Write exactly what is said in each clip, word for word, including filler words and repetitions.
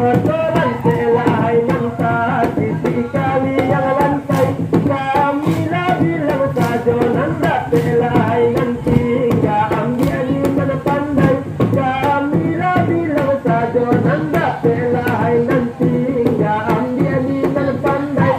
Kotoran telah nan tasisih kali yang lantai. Kami lah bilang sajo nan dapek lah nan tingga ambiak ni nan pandai. Kami lah bilang sajo nan dapek lah nan tingga ambiak ni nan pandai.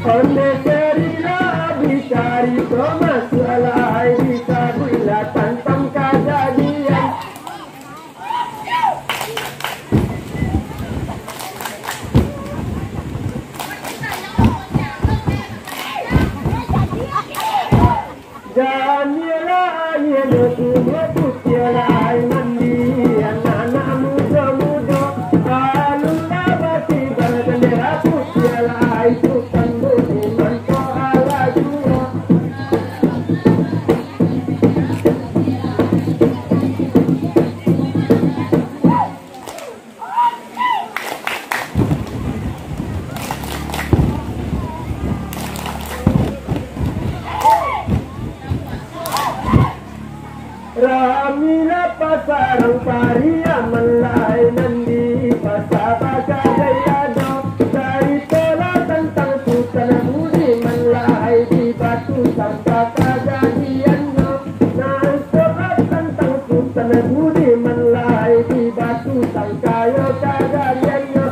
Onde cerita bicarito masuaklah ai disabuiklah tantang kajadian. Janilah aia dosunyo, putiahlah ai mandi, anak-anak mudo-mudo. Alun lah batiba bendera, putiahlah ai Sutan Budi Manto ala juo. Ramilah pasarang Pariaman lai nan di Pasa Bakajai ado. Caritolah tantang Sutan Budiman lai di Batu Samba kajadiannyo. Nan solat tantang Sutan Budiman lai di Batu Sangkayo kajadiannyo.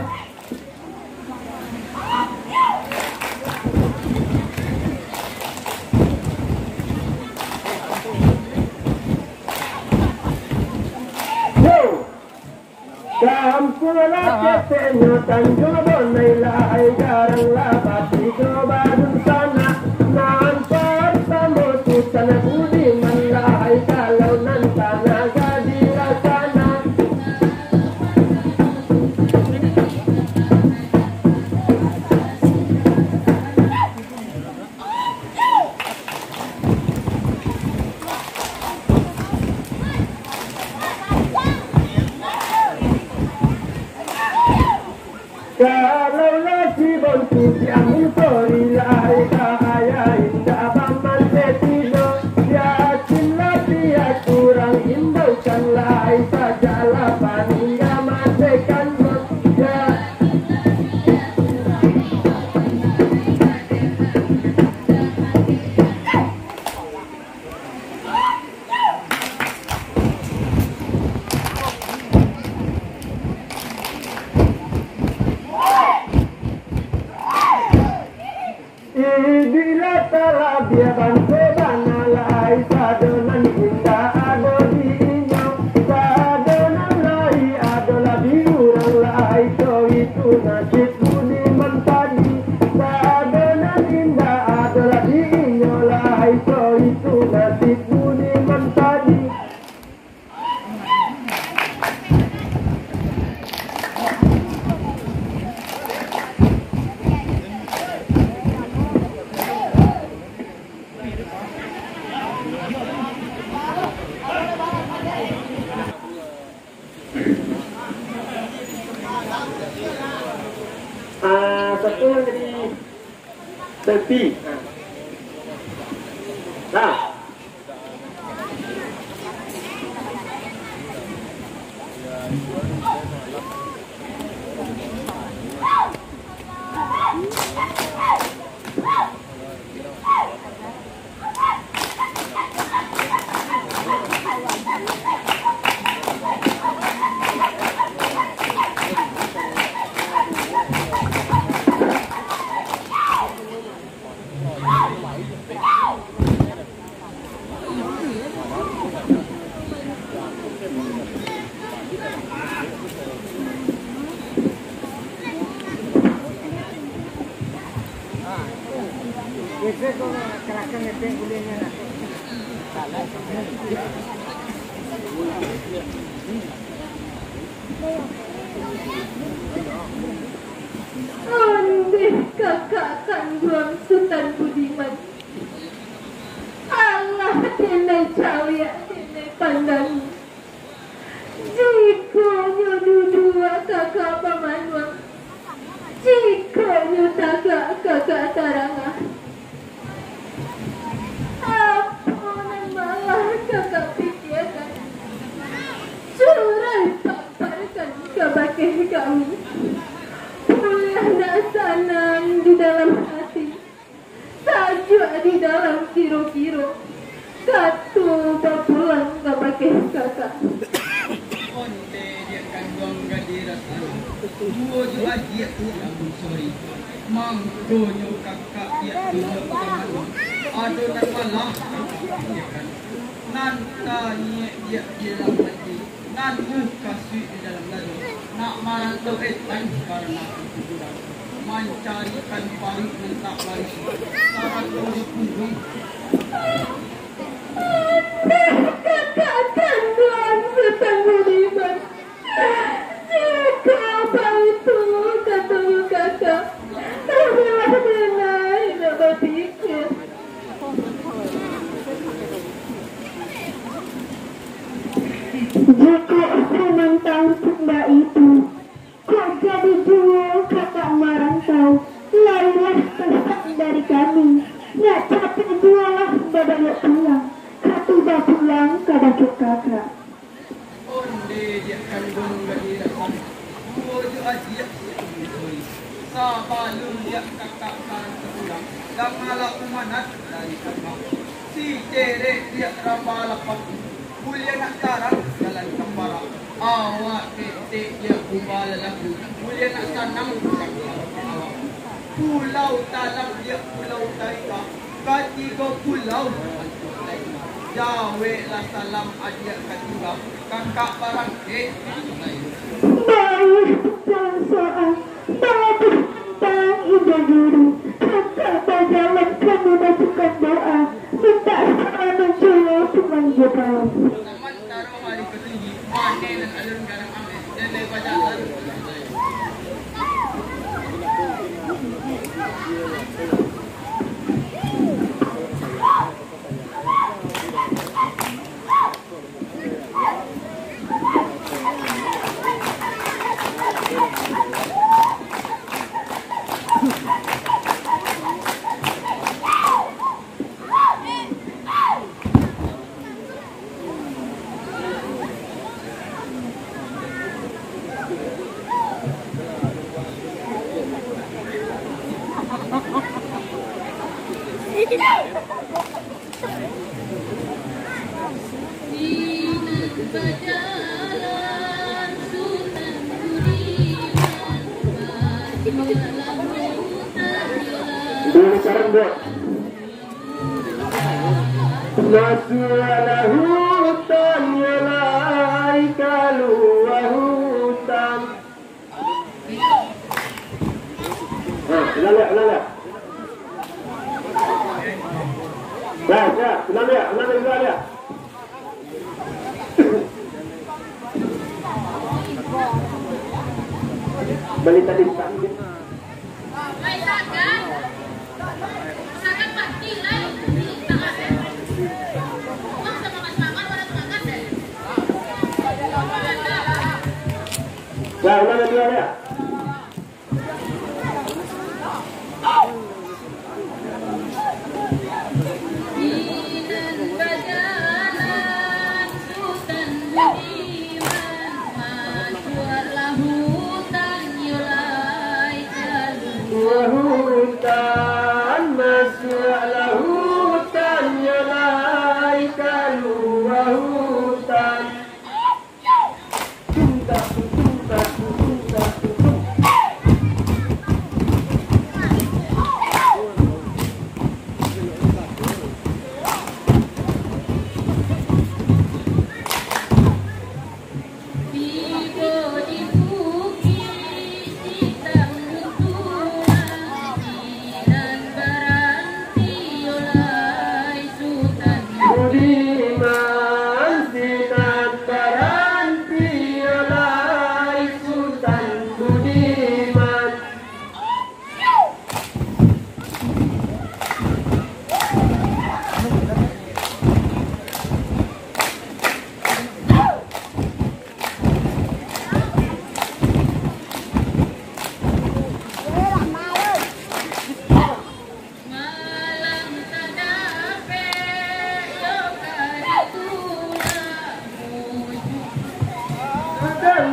Yo! Kampuang lah keteknyo Tanjuang Bonai lai, garang lah batigo badunsanak. Nan partamo Sutan Budiman lai, kalau nan tanaga di Rasana. Kalau lah si bontu si angin sori lai, bahaya indak bamante tido. Yakinlah pihak urang imbaukan lai, sajaklah paningga matekan. Ya. Iduiklah talabiah banso bana lai, sado nan indak ado di inyo, sado nan lai ado lah di urang lai, co itu nasib Budiman tadi. Sado nan indak ado lah di inyo lai, co itu nasib Budiman tadi. Ah, satu yang jadi Tepi. Nah. Ondeh kakak kanduang Sutan Budiman. Alah, denai caliak, denai pandangi. Jikok nyo duduak kakak bamanuang, jikok nyo tagak kakak tarangah, apo nan malah kakak pikiakan? Curai paparkan kabakeh kami. Buliah ndak sanang di dalam hati, sajuak di dalam kiro-kiro, kato bapulang kabakeh kakak. Ondeh diak kanduang gadih rasanyo, duo jo adiak tu rambut sori. Mangkonyo kakak diak kanduang, ado nan malah kakak pikiakan. Nan taniek diak di dalam hati, nan mukasuik di dalam dado, nak marantau etan karano kakuburan, mancarikan paruik nan tak barisi, sarato jo pungguang. Kakak kanduang Sutan Budiman, jikok baitu katonyo kakak, adolah denai nak bapikia. Jikok samantang pun baitu, kok jadi juo kakak marantau, lai lah pasan dari kami, nak capek juolah babaliak pulang, ka tibo pulang kabake kakak. Ondeh diak kanduang gadih rasanyo, duo jo adiak diak kanduang. Sabalun diak kakak ka rantau pulang, dangalah umanat dari kakak. Si cerek diak ramba lapang, buliah nak tarang jalan ka parak. Awak ketek diak kumbah lalaku, buliah nak sanang pulang ka awak. Pulau Talang diak Pulau Tarikah, katigo pulau. Jaweklah salam adiak ka tunggang, kakak barangkek. Baik, jangan soal, bagus tantang Indu Guru, kakak bajalan ka mamajukan doa, mintak salam juo pulang jo pulang. Samantaro hari katinggi, paneh nan alun gadang ameh, dan lai bajalan. Dulu sekarang buat. Masuaklah hutan, yo lai, kalua hutan. Ha, ulang liak, ulang liak. Dah, dah, ulang liak, ulang liak, ulang liak. Balik tadi buka. Dah, ulang liak, ulang liak. Hutan, masuaklah hutan, yo lai, kalua hutan. Budiman,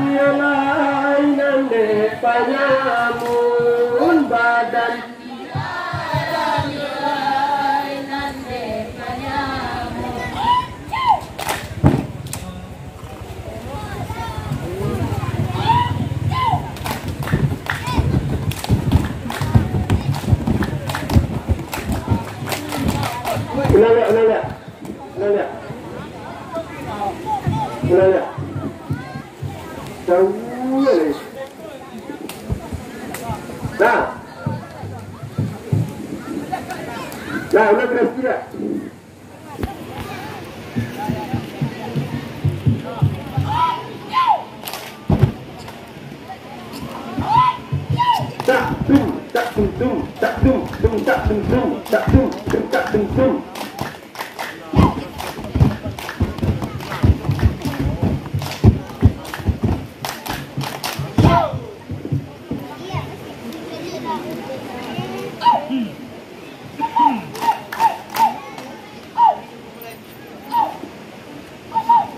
Lai nan dek panyamun badan. Ulang liak, ulang liak. Ulang liak. Ulang liak. Jauah lai. Nah. Nah, ulang keras sikit. Tak dum, tak dum dum, tak dum dum, tak dum dum, tak dum dum, tak dum dum.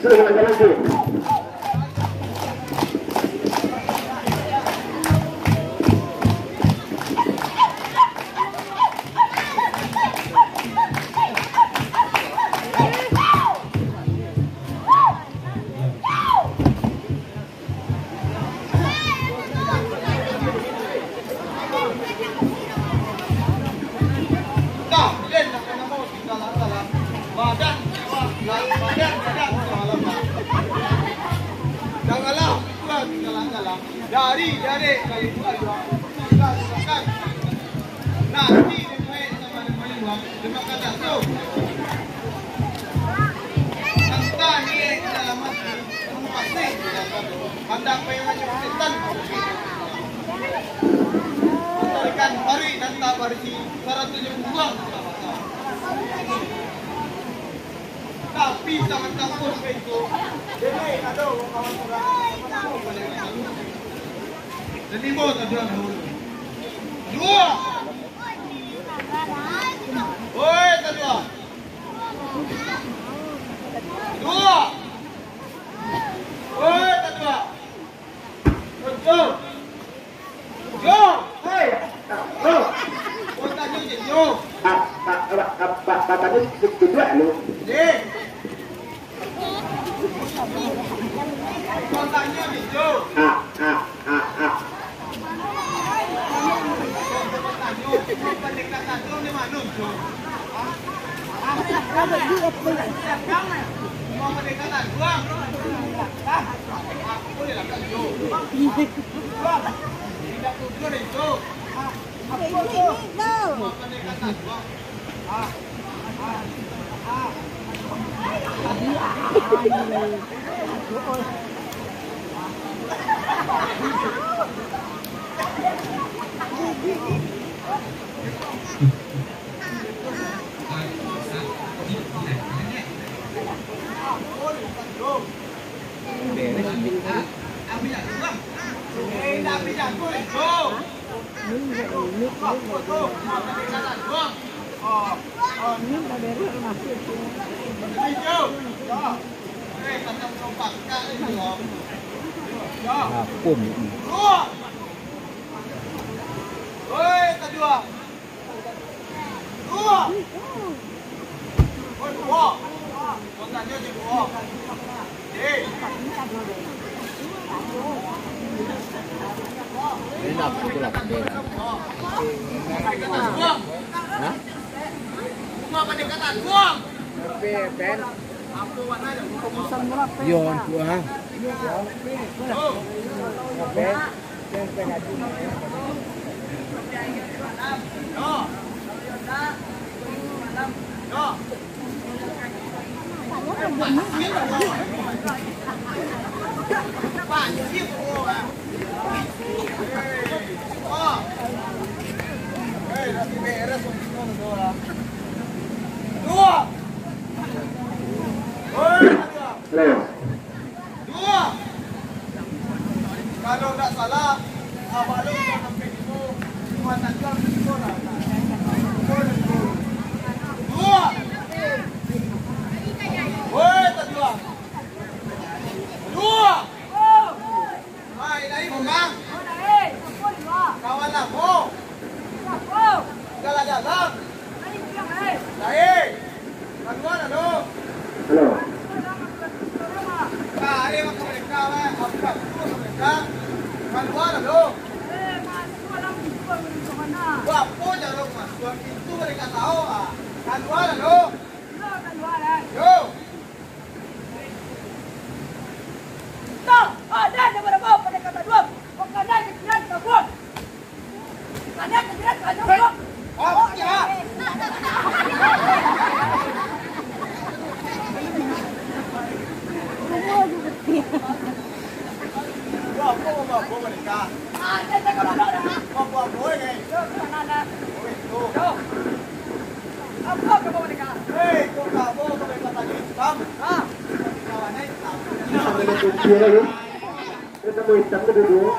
Sudah, jalan, jalan, sudah. Dah, den nak kanamo tinggalan dalam. Badan, badan, badan, tinggalan dalam. Janganlah tinggalan dalam. Dari, dari, dari, dari, dari. Nanti dia main sama dia main uang, dia makan tak tahu. Entah ni dalam hati. Pandang bayangan setan. Antarikan paruik nan tak barisi, sarato jo buang. Tapi, samantang pun itu, jadi ado kawan urang. Jadi, bos, ado dahulu. Dua. Oi, tadua. Dua. Oi, tadua. Tujuh. Tujuh. Hei. Tujuh. Kau tanyo je, tujuh. Ah, ah, ah, ah, ah, ah, tadi tujuh anu. Eh. Kau tanyo je, tujuh. Ah, ah, ah, ah. Apa ni? Ini lah, itu lah, bendera. Hah? Yo, tu, ha. Dua. Halo. Dua. Kalau ndak salah, abang lu dah sampai dulu. Cuma tak jual beli bola. Dua. Woi, tak jual. Dua. Ada kunci lagi. Dia sama hitam tu duduk.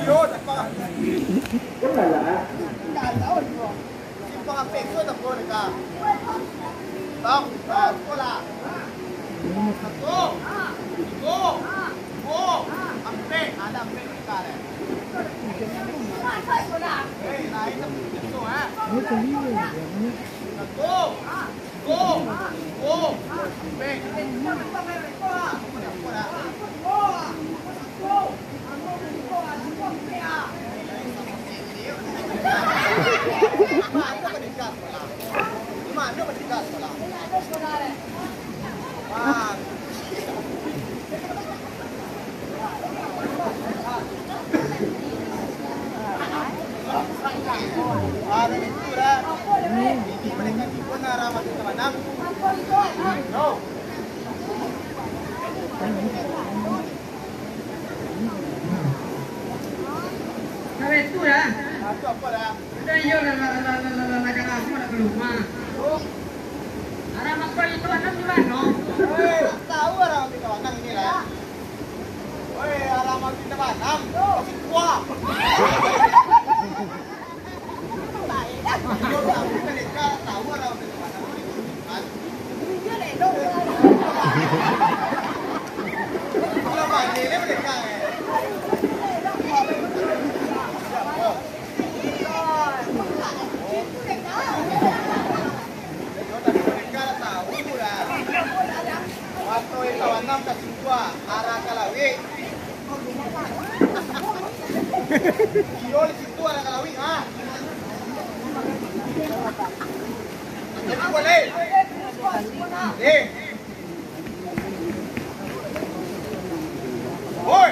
Iyo, tak paham. Simpang Ampek tu tak paham, Kak. Bang, ah, sekolah. Satu, dua, dua, ampek. Ada ampek, Kak, eh. Eh, lain tak betul, eh. Satu. Kawin tu lah. Ah, tu apo lah? Udah iyo lah, lah, lah, lah, lah, lah, lah, lah, lah, lah, lah, lah, lah. Arah Makau itu anak di mano? Eh, tak tahu arah Makau itu anak ini lah. Oi, arah Makau itu anak. Masih kuah. Arah ka lawik. Iyo, di situ arah ka lawik, ha. Jadi, buat lain. Eh. Woi.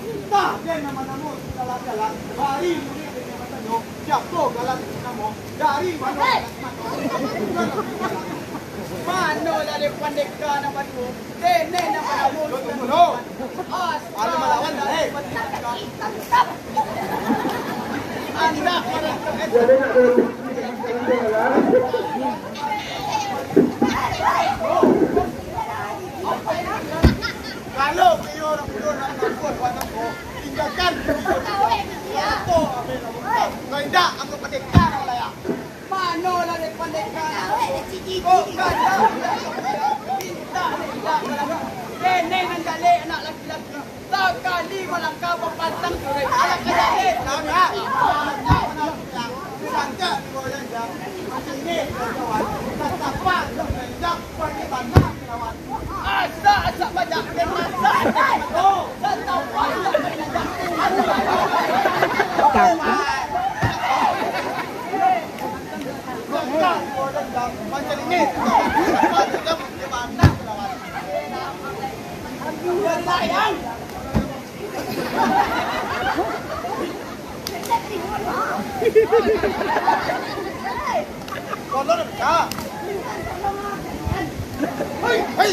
Entah den nan manamo di dalam jalan, mari murid den nan batanyo, siapo galan namo, dari mano galan mano. Mano lah dek pandeka nan baduo, dene nan manamo. Yo, tunggu dulu. Asa. Ado malawan dah, eh. Anak orang tu, eh. Kalau beliau orang muda nak mambuat batang ko, tinggalkan video tu. Atau ambil rambut kau. Kalau indak, anggap pendekar lah ya. Mano lah dek pendekar. Kok gadang. Minta, minta. Nenek nan jaleh anak laki-laki. Sakali malangkah bapantang surek. Anak jaleh. Tahu tak? Sanjak digoyang jam. Macam ni, kawan. Tatapan, jam, jam. Asak, asak banyak, masak. Hei, hei.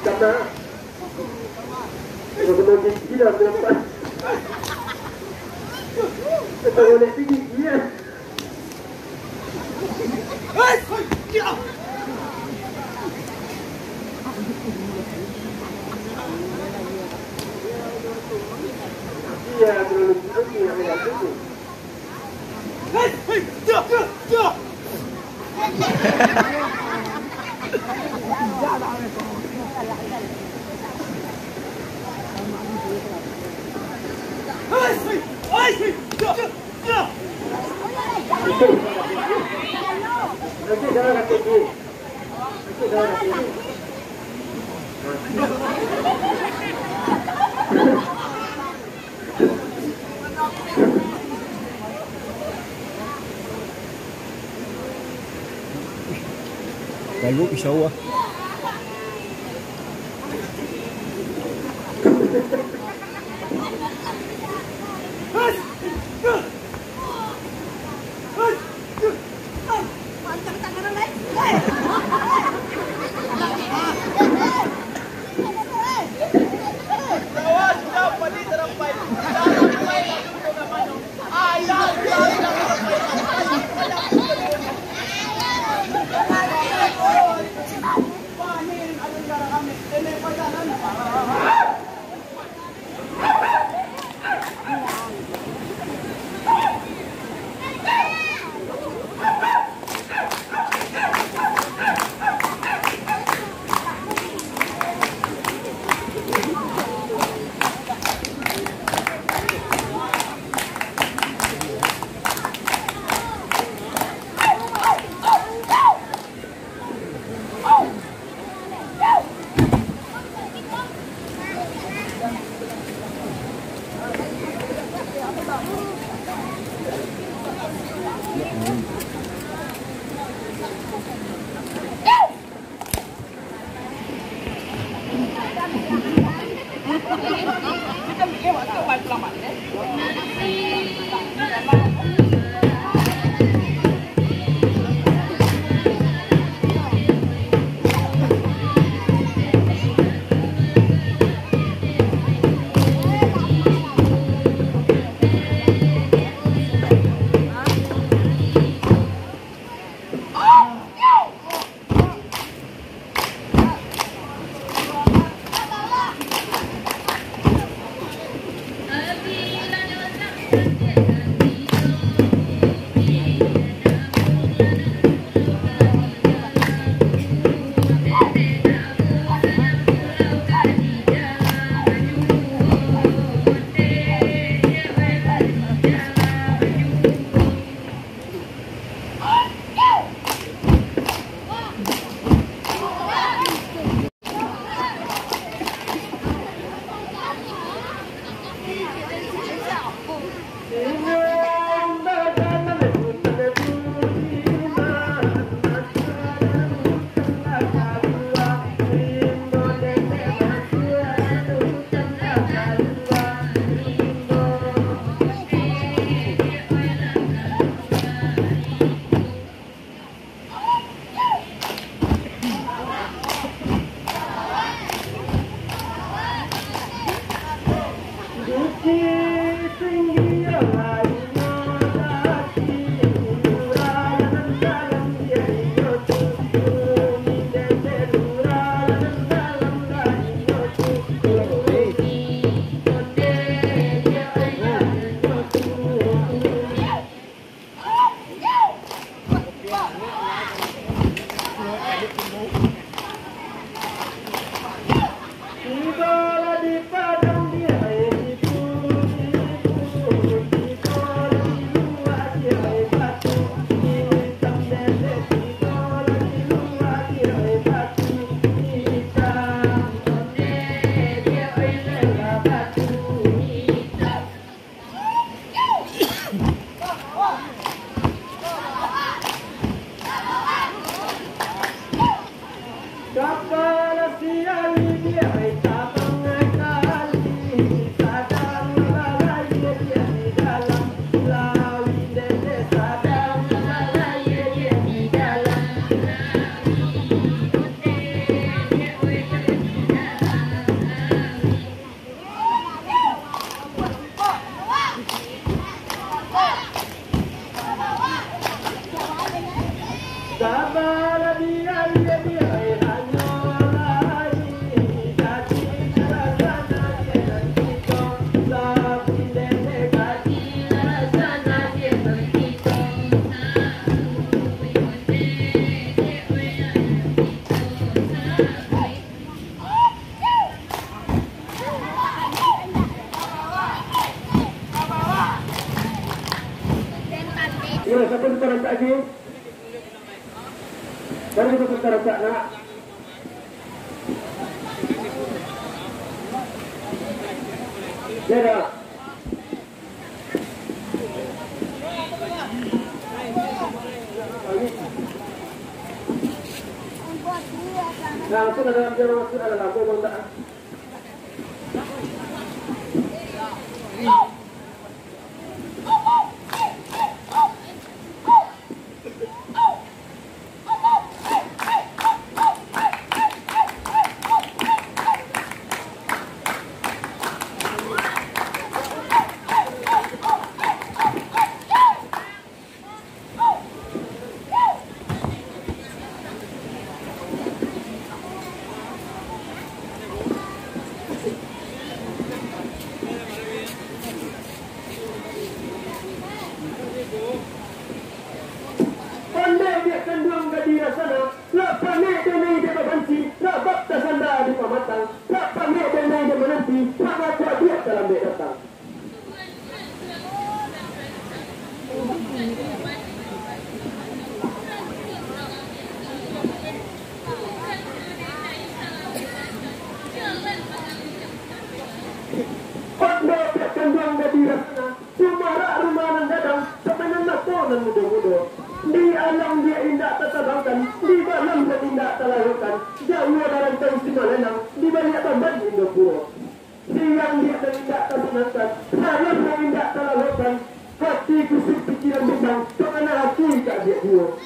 Karena kalau gigi dah berempat, kita boleh tinggi, iya. Iya, terlalu tinggi, iya, iya. Lalu, insya Allah. Iyo, satu sekarang tak sih. Baru kita sekarang tak nak. Ya dah. Nah, langsung ada dalam jalan masuk ada lampu bang tak? Pandai diak kanduang gadih rasana, lah panek denai dek babanci, lah bak tasanda di pamatang, lah panek denai dek mananti, lah mako diak talambek datang. Pandai diak kanduang gadih rasana, sumarak rumah nan gadang, pamainan mato nan mudo-mudo. Di alang diak indak tatabangkan, di dalam nan indak talalukan, jauah darantau Simalenang, di baliak bamban Indopuro. Siang diak nan indak tasanangkan, malam nan indak talalukan, hati kusik pikiran bimbang, pangana hati ka diak juo.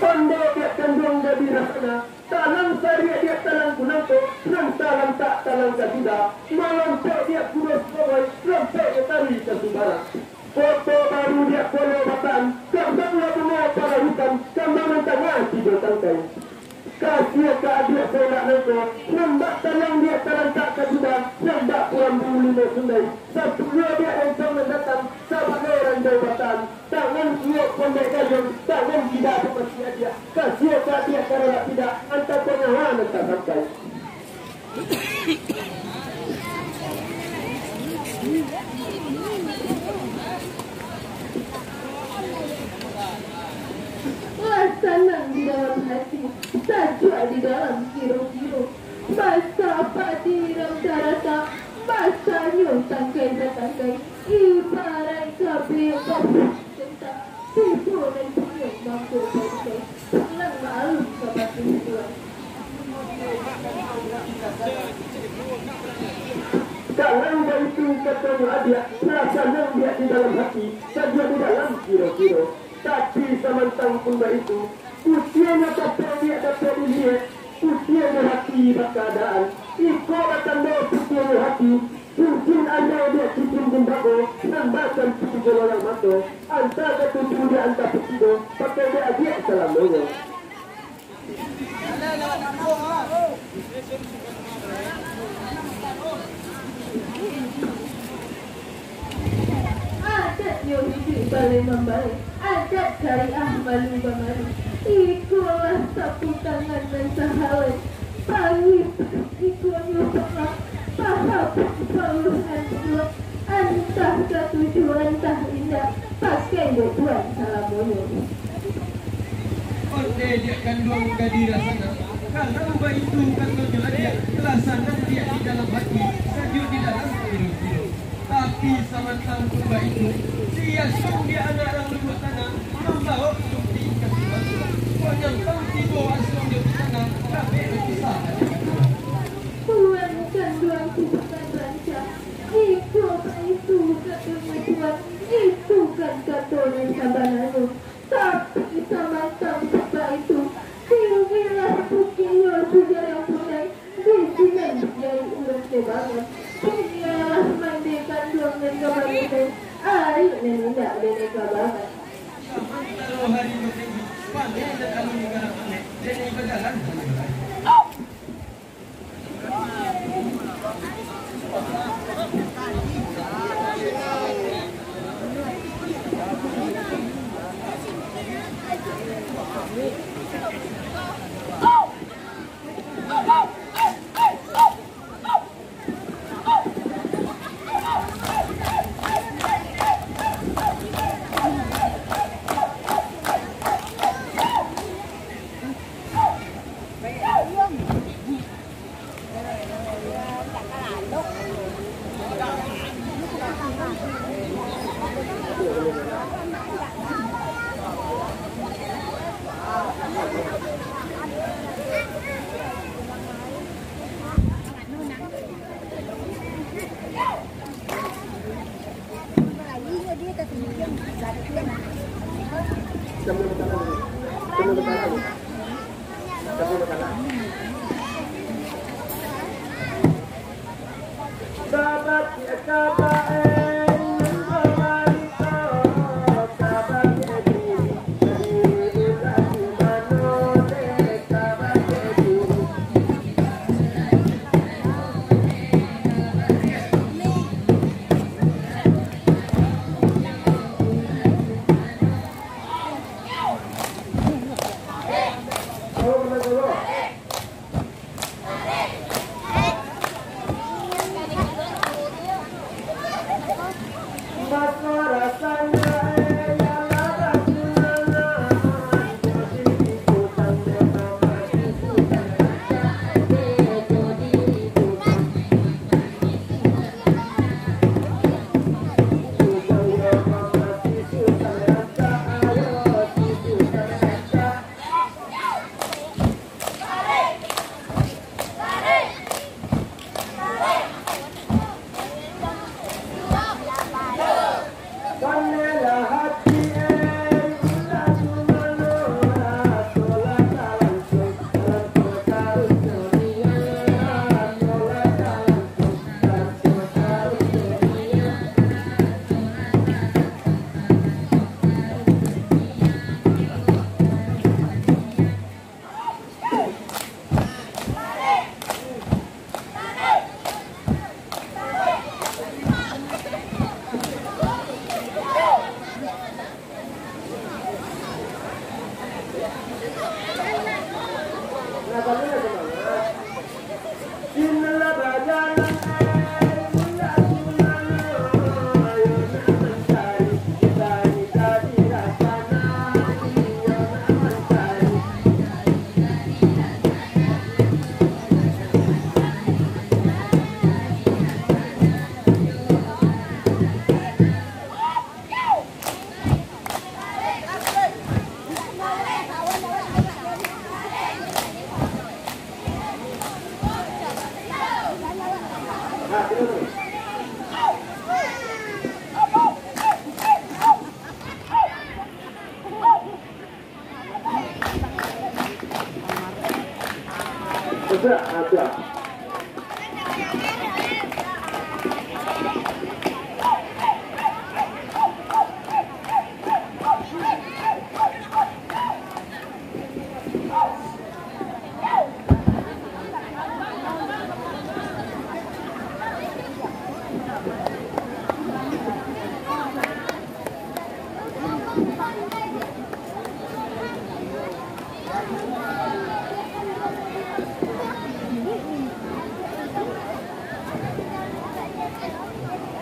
Pandai diak kanduang gadih rasana, talang sariak diak talang kunangko, nan talantak talang ka kuda, malompek diak kudo sababoi, lompek jo tari ka sumbarang. Koto Baru diak Kualo Bataan, kambang lah bungo parautan, kambang nan tangah tigo tangkai. Kasiah ka adiak saulak nangko, nan bak talang diak talantak ka kuda, nan bak kurambu limo sundai, sapuluah diak encong nan datang, sabalo ranjau bataan, tangan suok pondek gayuang, tangan kida pamati adiak, kasiah ka adiak karalak tidak, antah panyawa nan tasampai. Lah sanang di dalam hati, sajuak di dalam kiro-kiro. Basa padi nan tarata, basanyo tangkai batangkai, ibaraik kabek babuah sentang. Tibo nan punyo mangko pakai, pulang maalun ka batu tuan. Kalau baitu katonyo adiak, lah sanang diak di dalam hati, sajuak di dalam kiro-kiro. Tapi samantang pun baitu, putiahnyo tapek diak dapek diliek, putiahnyo hati bakaadaan. Iko batando putiahnyo hati, cincin andai diak cincin jimbago, nan bacantu jo loyang mato, antah katuju diak antah putido, pakai diak adiak salamonyo. Adat yo hiduik baleh mambaleh, adat syariah malu bamalu. Ikolah sapu tangan nan sahalai. Pangin ikonyo pangah, paha pun paluh nan kuat. Antah katuju, antah indak, pakai dek tuan salamonyo. Ondeh diak kanduang gadih rasana, kalau baitu katonyo adiak, lah sanang diak di dalam hati, sajuak di dalam kiro-kiro. Tapi samantang pun baitu, si Yasung diak anak rang lubuak tanah, mambao sumpik ka si Mansur. Kok nyampang tibo asuang jo di tanah, kabek bapisah adiak kanduang. Tuan kanduang tu bukan rancak. Iko baitu katonyo tuan, itu kan kato nan sabananyo. Tapi samantang pun baitu, Pinialah mandi kanduang nan ka baru tu, aia nan indak den eka bangan.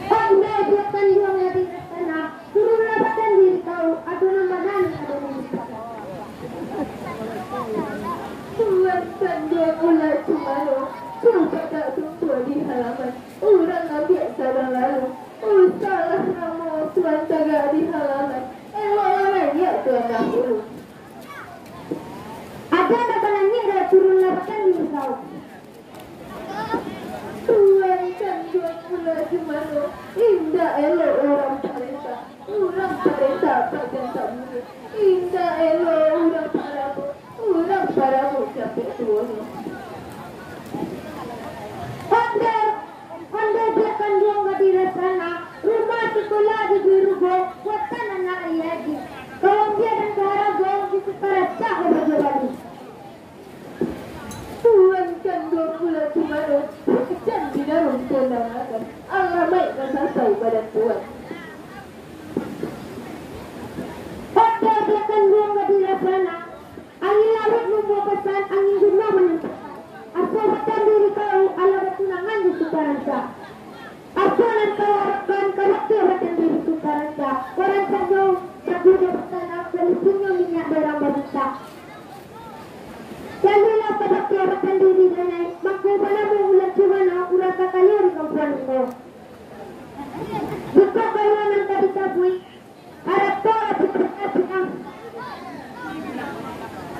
Pandai buatan dua ngadi tanah, turunlah badan diri kau, ado nan manang, ado nan dipakai. Tuan kanduang ulah cumano, cubo tak tumbuah di halaman. Urang ambiak sadang lalu, usahlah ramo tuan tagak di halaman. Eloklah naiak tuan dahulu. Aden nan banangiak, turunlah badan diri kau. Tuan kanduang ulah cumano, indak elok urang parentah. Urang parentah pajan tak bunyi, indak elok urang paramo. Urang paramo capek tuonyo. Ondeh! Angin guno manyampaikan, aso badan diri kau alah batunangan di Sukarancak. Apo nan kau arapkan kabake badan diri Sukarancak? Karancaknyo bagu jo batanah, walaupun nyo minyak dek urang bamintak. Jalehlah kabake badan diri denai, mangko banamo Ulan Cubano, urang kakayo di kampuang ko. Bukak karuang nan ka dicabuik, harato lah dibalas urang.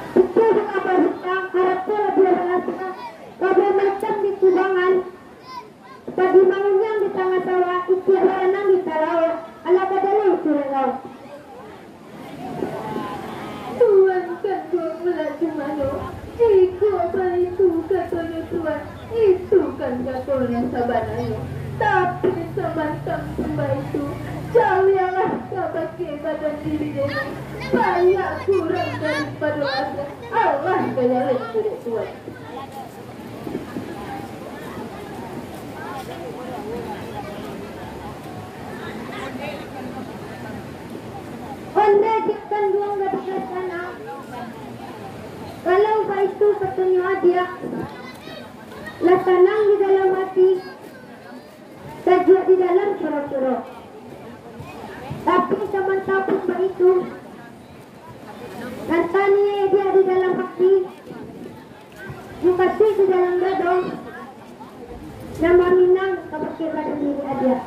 Itu bukak babuka, harato lah dibalas urang. Kabau maitam di kubangan, padi mangunyang di tangah sawah, itiak baranang di talaok, alah ka jaleh Surelau. Tuan kanduang Ulan Cubano, jikok baitu katonyo Tuan, itu kan kato nan sabananyo. Tapi samantang pun baitu, jauahlah kabake badan diri denai, banyak kurang daripado adat, alah ka jaleh tu dek Tuan. Ondeh diak kanduang gadih Laksana, kalau baitu katonyo adiak, lah sanang di dalam ati, sajuak di dalam surok-surok. Tapi samantang pun baitu, nan taniaik diak di dalam ati, mukasuik di dalam dado, nan maminang kabake badan diri adiak.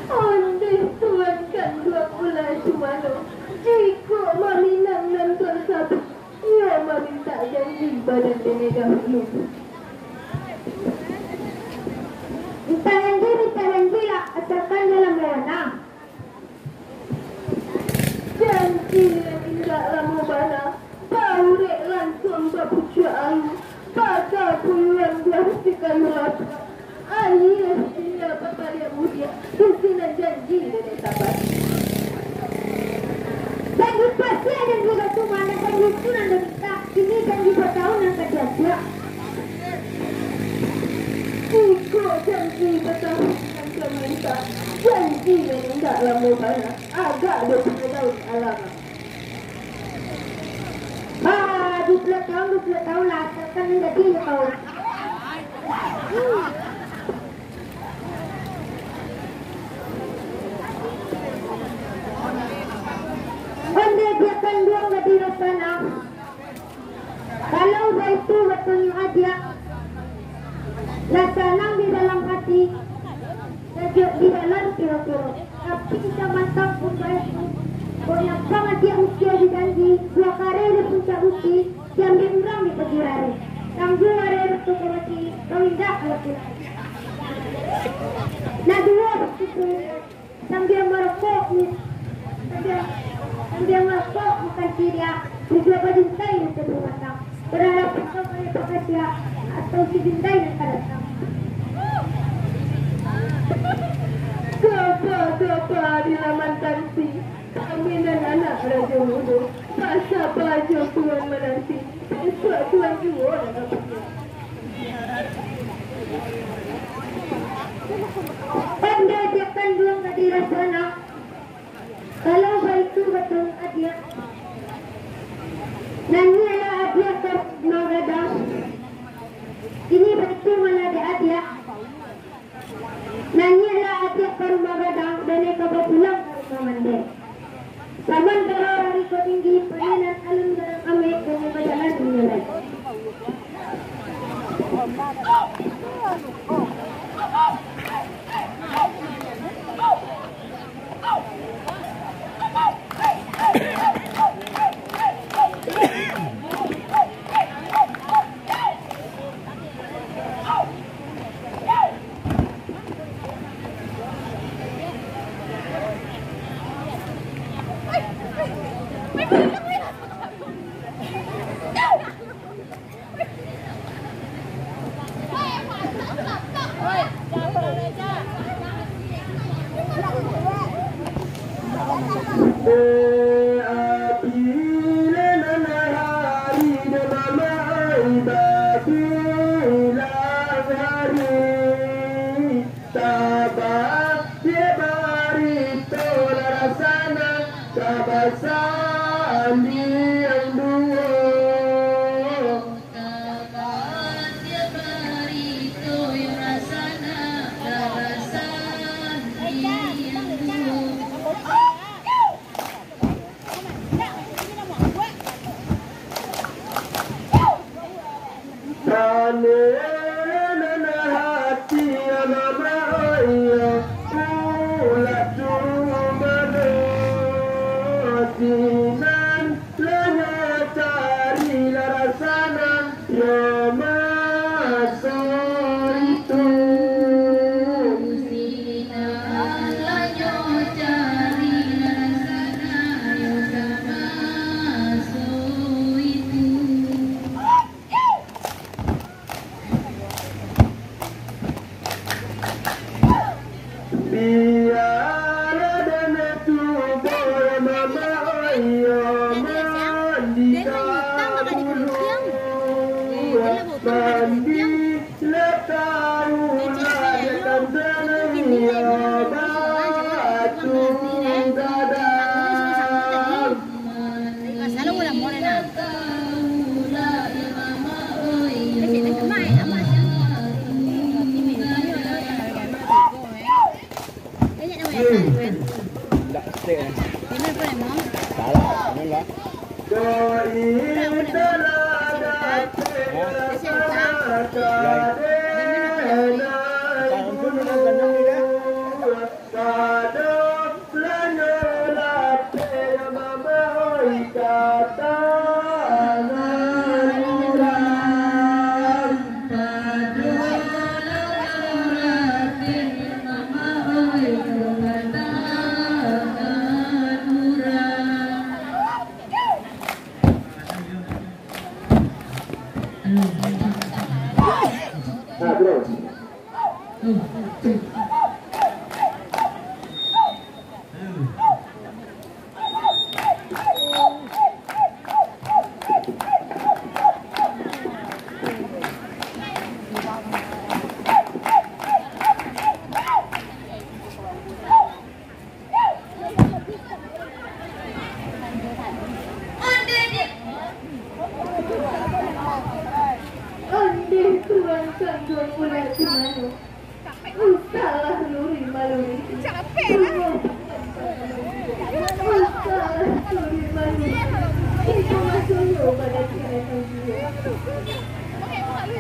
Ondeh Tuan kanduang Ulan Cubano, jikok maminang nan Tuan sabuik, iyo mamintak janji badan denai dahulu. Mintak janji, mintak janji lah, asalkan jan lamo bana. Janji nan indak lamo bana, baurek lansuang bapucuak alu, baka kuyuan buah di kayu lapak. Aia silia babaliak mudiak, di sinan janji denai tabari. Janji pasiak, janji batuman, janji itu nan dimintak, kini janji batahun nan ka diagiah. Jikok janji batahun nan ka mintak, janji nan indak lamo bana, agak dua puluah tahun alah. Ah, dua puluah tahun, dua puluah tahun lah, asalkan nan jadi jo kau. Ondeh diak kanduang gadih Laksana, kalau baitu katonyo adiak, lah sanang di dalam ati, sajuak di dalam surok-surok. Tapi samantang pun baitu, kok nyampang adiak usia dijanji, buah kareh di puncak busi, diambiak urang di pagi hari. Tangguang areh rato ka mati, kau indak ka laku lai. Nah, duo baitu, sambia marokok, sambia, sambia marokok makan siriak, tujuah bajuntai di tubuah matang. Berharap engkau banyak pakasiak atau si Bindai nan ka datang. Gapa-gapa di laman tansi, kami nan anak rajo mudo, basapa jo Tuan mananti, bisuak Tuan juo nan ka pulang. Ondeh diak kanduang gadih Laksana, kalau baitu katonyo adiak, naiaklah adiak ka rumah gadang. Kini baitu malah dek adiak, naiaklah adiak ka rumah gadang, denai ka bapulang ka rumah mandeh. Samantaro hari ko tinggi, panenan alun barang ameh, denai bajalan inyo lai. Nan hati mama, oh iyo, pulang tu mano sinan, lanyo cari lah rasana, yo maso itu. Sinan lanyo cari lah rasana, yo maso itu. Biar ado tu boy mama, iyo mandi dahulu. Mandi lah tahu lah, iyo tante, iyo batu gadang. Indak step, eh. Salah, anu lah. Hah? Lain. Tangan tu nak ganang ni dah. Sadap lanyo lapeh mama, oi, ka tangan urang. Sadap lanyo lapeh mama, oi, ka tangan urang. Nah, bro. Ondeh Tuan Kanduang Ular Cemanu, usahlah luri maluri. Usahlah luri maluri. Itu maksudnyo pada kira-kira.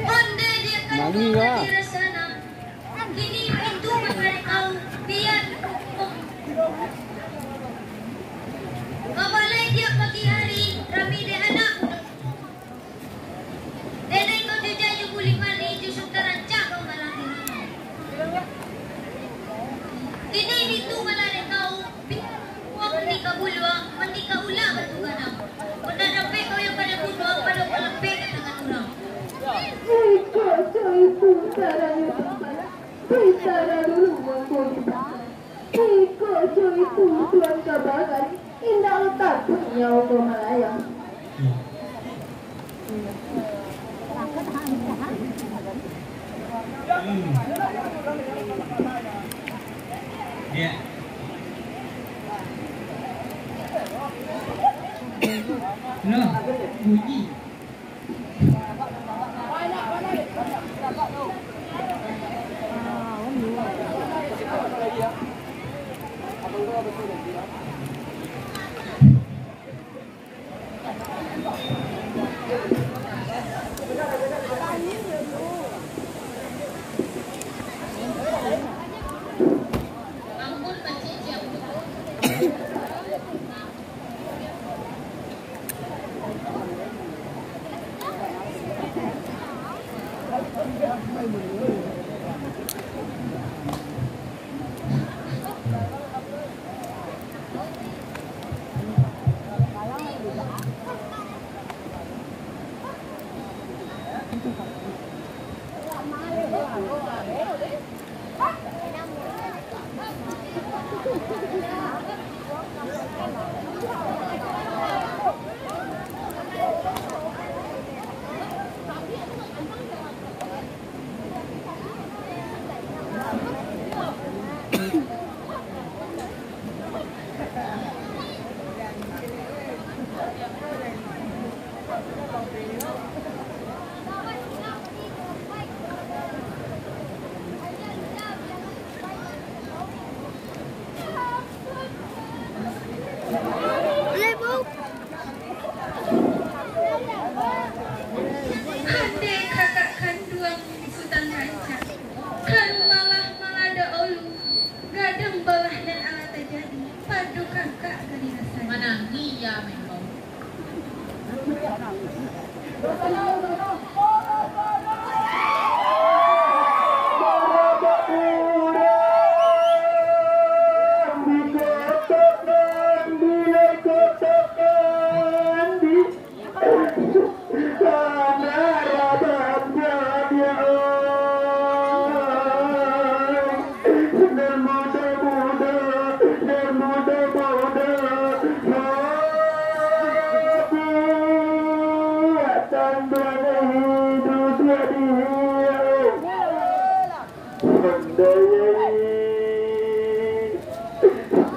Ondeh Kanduang Ular Cemanu. Kini pintu mamarekau, biar kabalai tiok pagi hari, rami dek anak. Denai kau jujai jo guliang mari, justru tarancak kau malam diri. Kini pintu mamarekau, Mandi ka buluang, mandi ka ulah batu gadang. Kok ndak dapek kau yang pada bunuang, pado kau lapeh ka tangan urang. Iko jo itu caranya Tuan. Bicara dulu mangko dipakai. Iko jo itu Tuan kabakan. Indak lo takuik nyawa kau malayang. Hmm. Ya. Lah, bunyi.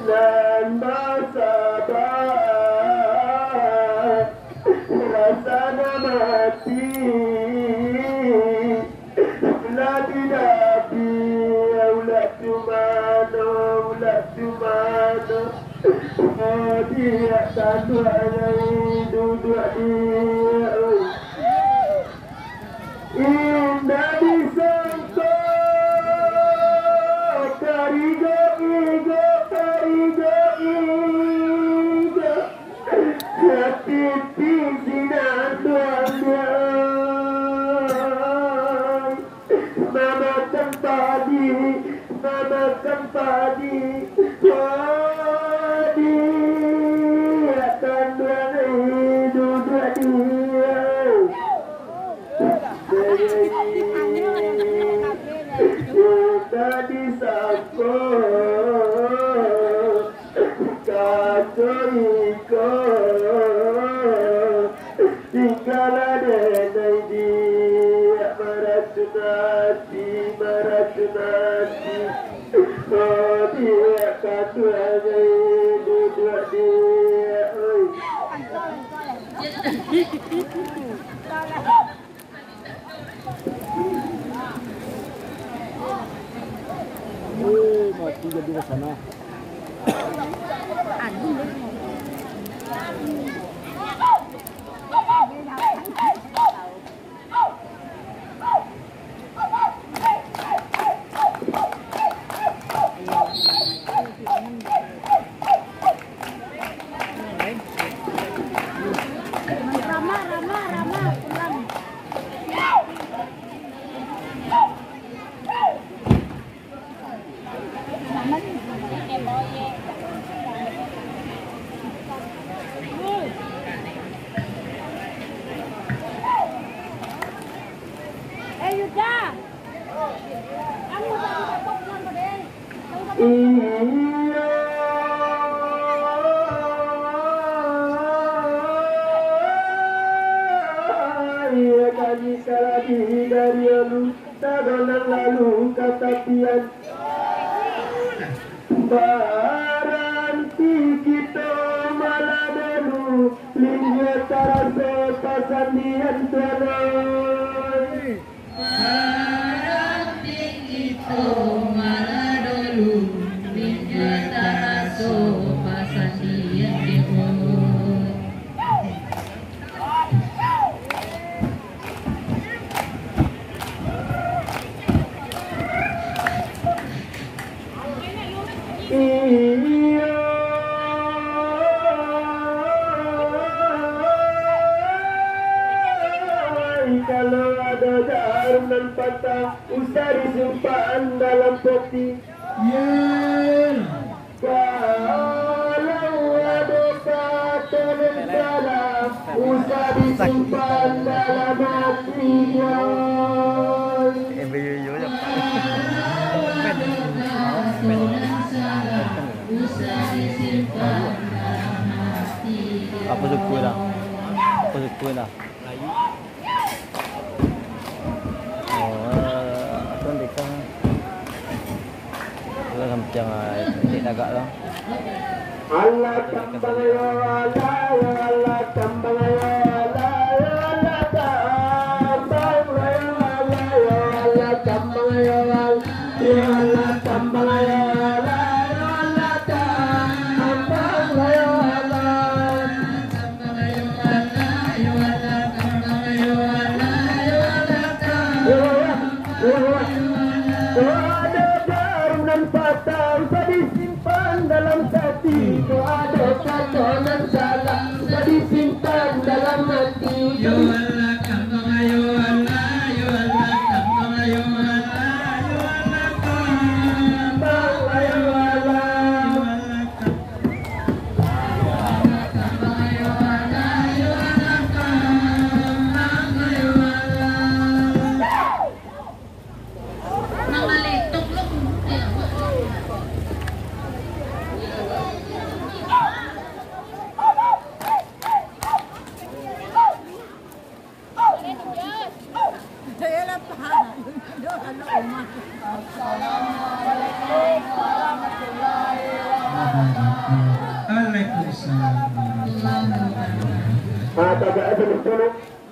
Nan basaba, rasana mati. Labi-labi, ulah tu mano, ulah tu mano. Diak tanduak lai duduak diak, oi. Indak disangko, karigo-igo, karigo-igo. Satitik sinan duang-duang, mamakan padi, mamakan padi, padi, akan duang duduak diau. Indak disangko, kaco iko, tinggalah denai diak maracun ati, maracun ati. Oh, diak katuangai duduak diak, oi. Eh, mati jadi rasana. Rama, Rama, Rama, pulang. Eh, Yuda. Iyo, iyo, kami salah dihindari olu, tagonang lalu ka tapian. Baranti kito malah dulu, linja taraso pasandian tuanai. Barang tinggi tu malah dulu, ninja taraso pasandian dibut. Iyo, kalau ado jarum nan patah, usah disimpan dalam peti. Kalau ado kato nan salah, usah disimpan dalam hati, Tuan. Apo suku dah? Apo suku dah? Oh, apo nikah? Lah sampiang ah, cek tagak lah. Alah tambang ayo, alah ayo, alah tambang ayo, alah ayo, alah tambang ayo, alah ayo, alah tambang ayo, alah ayo, alah tambang ayo, alah ayo, alah tambang ayo, alah. Kalau ado jarum nan patah, usah disimpan dalam hati. Kalau ado kato nan salah, usah disimpan dalam Waalaikumsalam warahmatullahi wabarakatuh.